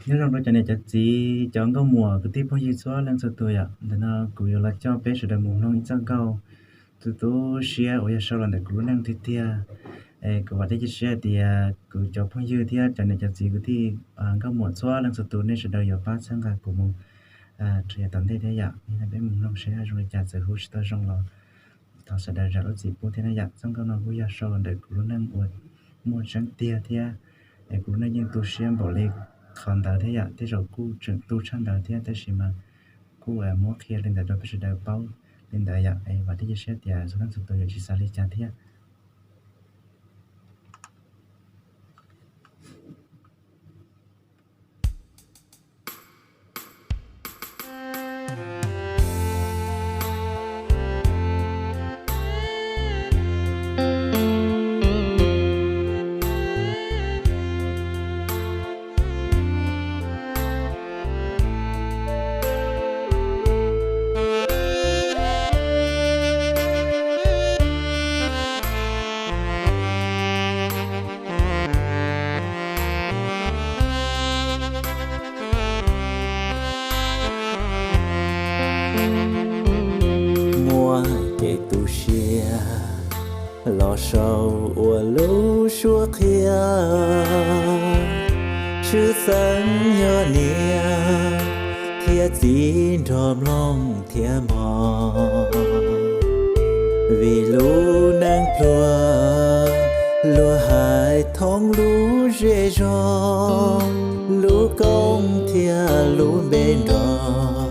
Nyob zoo rau cov niam cov txiv, cov nkauj muam kwv tij phooj ywg txhua leej txhua tus yom. Ntawm no kuv yuav los coj peb sawv daws mus mloog ib zaj nkauj tu tu siab uas yog sau los ntawm kuv lub neej tiag tiag. Kuv vam thiab cia siab tias kuv cov phooj ywg thiab cov niam cov txiv kwv tij nkauj muam txhua leej txhua tus nej sawv daws yuav pab txhawb nqa kuv mus rau yav tom ntej thiab yom. Peb mus mloog saib zoo li cas, txawm hu tsis tau zoo los thov sawv daws zam lub txim pub thiab na yom. Txoj nkauj no kuj yog sau los ntawm kuv lub neej uas muaj tseeb tiag thiab es kuv lub neej yeej tu siab npaum li qhov ntawd thiab yom, tej zaum kuj tseem tu tshaj ntawd thiab, tab sis mas kuj muab qhia li ntawd rau peb sawv daws paub li ntawd yom. Vam thiab cia siab tias txhua leej txhua tus yuav tsis xav li cas thiab. Muaj kev tu siab los sau ua lub suab qhia, tshwj xeeb yog niam thiab txiv nrog mloog thiab mog. Vim lub neej pluag luag hais thoob lub zej zog, lub koob thiab lub npe nrog,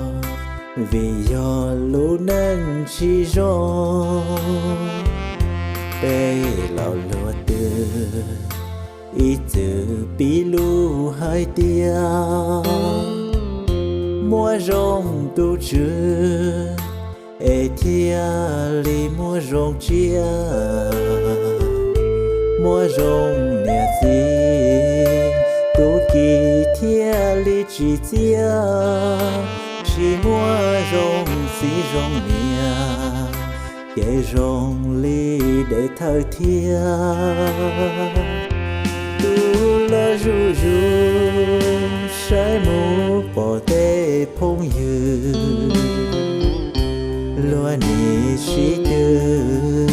vim yog lub neej tsis zoo. Peb los luag twg ib txwm pib lus hais tias muaj zoo tus tswv es thiaj li muaj zoo tsiaj, muaj zoo niam txiv tus kis thiaj li tsis txiaj. Tsis muaj zoo txiv zoo niam, kev zoo li dev thawj thiab. Tus los zuj zus saib mus pom tej phooj ywg, luag nim sib twv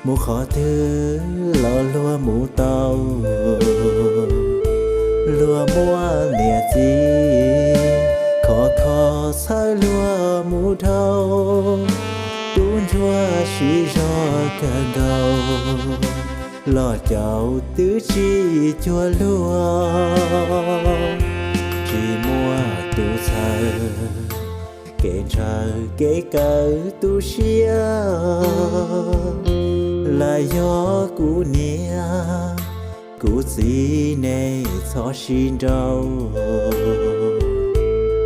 mus qhov twg los luag mus tau. Luag muaj niam txiv khov kho txhawb luag mus dhau, tub ntsuag siv zog kawg nkaus, los caum twb tsis cuag luag. Tsis muaj tus txhawb kev ntshaw kev kawm tu siab, lam yog kuv niam kuv txiv nej txhob sib nrauj.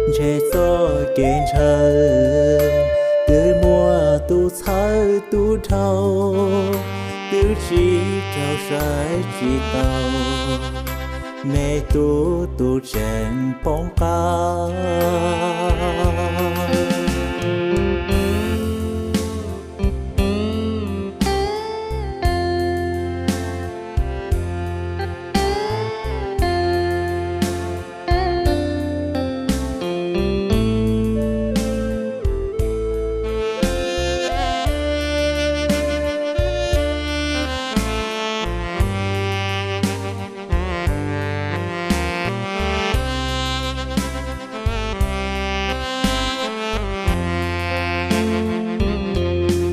Ntshe txoj kev ntshaw twb muaj tus txhawb tus dhau, twb tsis raug saib tsis taus, me tub tus tseem poob qab.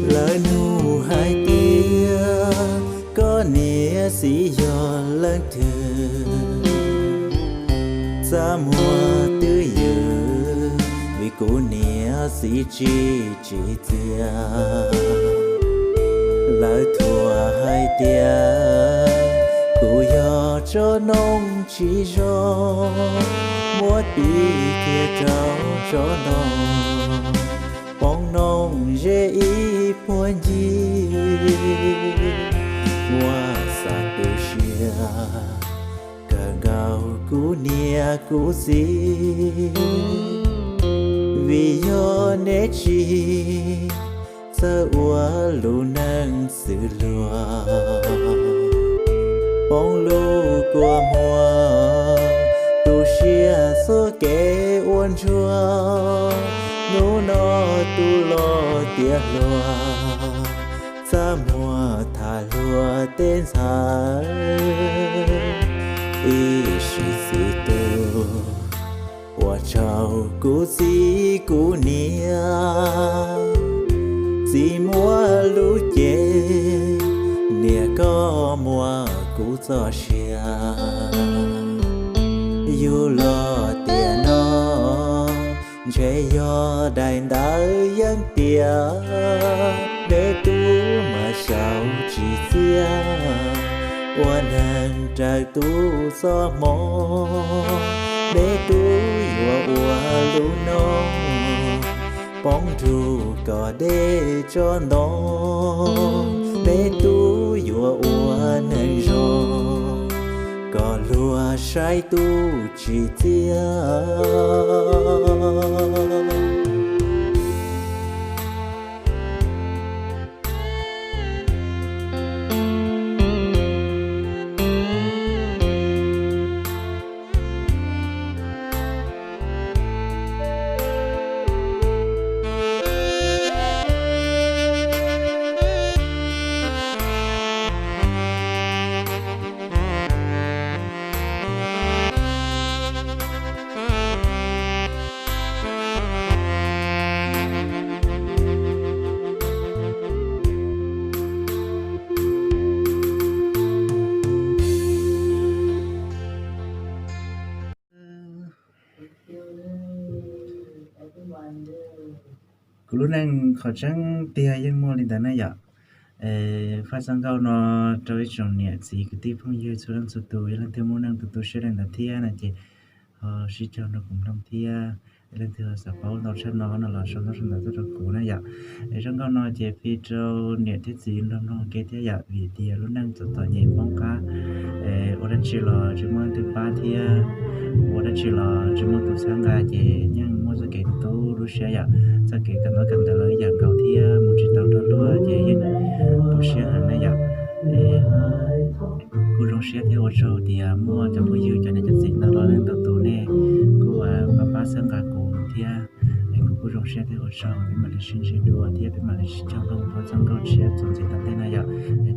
Lawv nug hais tias koj niam txiv yog leej twg, txaj muag twb ywm vim kuv niam txiv tsis tsim txiaj. Lawv thuam hais tias kuv yog tsob noog tsis zoo, muab pib kiag rau tsob ntoo, poob noog ze ib puag ncig. Muaj xav tu siab kawg nkaus kuv niam kuv txiv, vim yog neb tsis txawj ua lub neej xws luag, poob lub kua muag tu siab Tias txoj kev ua ntsuag, hnub no tus los tiav hluas, txaj muag tham hluas tej ntxhais. Ib sim txiv tus, ua tsaug kuv txiv kuv niam, txiv muab lub cev, niam koj muab kuv txoj sia. Yus los tiam no, ntshe yog daim ntawv yeeb tiam, me tub mas xyaum tsis txiaj, ua neeg raws tub txoj hmoo, me tub yuav ua lub noob, poob nrug kom deb tso ntoo, me tub yuav ua neeg zoo, kom luag saib tub tsis txiaj. Kuv lub neej qhov tseeb tiag yeej muaj li ntawd na yom. Faj txoj nkauj no rau ib tsoom niam txiv kwv tij phooj ywg txhua leej txhua tus, yog leej twg muaj neej tu tu siab li ntawd thiab no ces ho sib caug nrog kuv mloog thiab. Leej twg xav paub ntau tshaj no no los sau ntaub sau ntawv tuaj rau kuv na yom. Es zaj nkauj no ces fij rau niam thiab txiv nrog mloog ua ke thiab yom, vim tias lub neej txom txom nyem poob qab, ua dab tsi los tsis muaj leej twg pab thiab, ua dab tsi los tsis muaj tus txhawb nqa ces yeej muaj txoj kev tu tu lub siab yom, txoj kev kawm ntaub kawm ntawv los ib yam nkaus thiab, mus tsis tau nrog luag ces yeej tu siab heev na yom. Kuj zoo siab thiab ua tsaug tias muaj cov phooj ywg cov niam cov txiv ntawd los leej tau tus nej kuj pab pab txhawb nqa kuv thiab. Es kuv kuj zoo siab thiab ua tsaug, peb mam li sib ntsib dua thiab peb mam li sib cog lus ua txoj nkauj tshiab txuas ntxiv tom ntej na yom. Es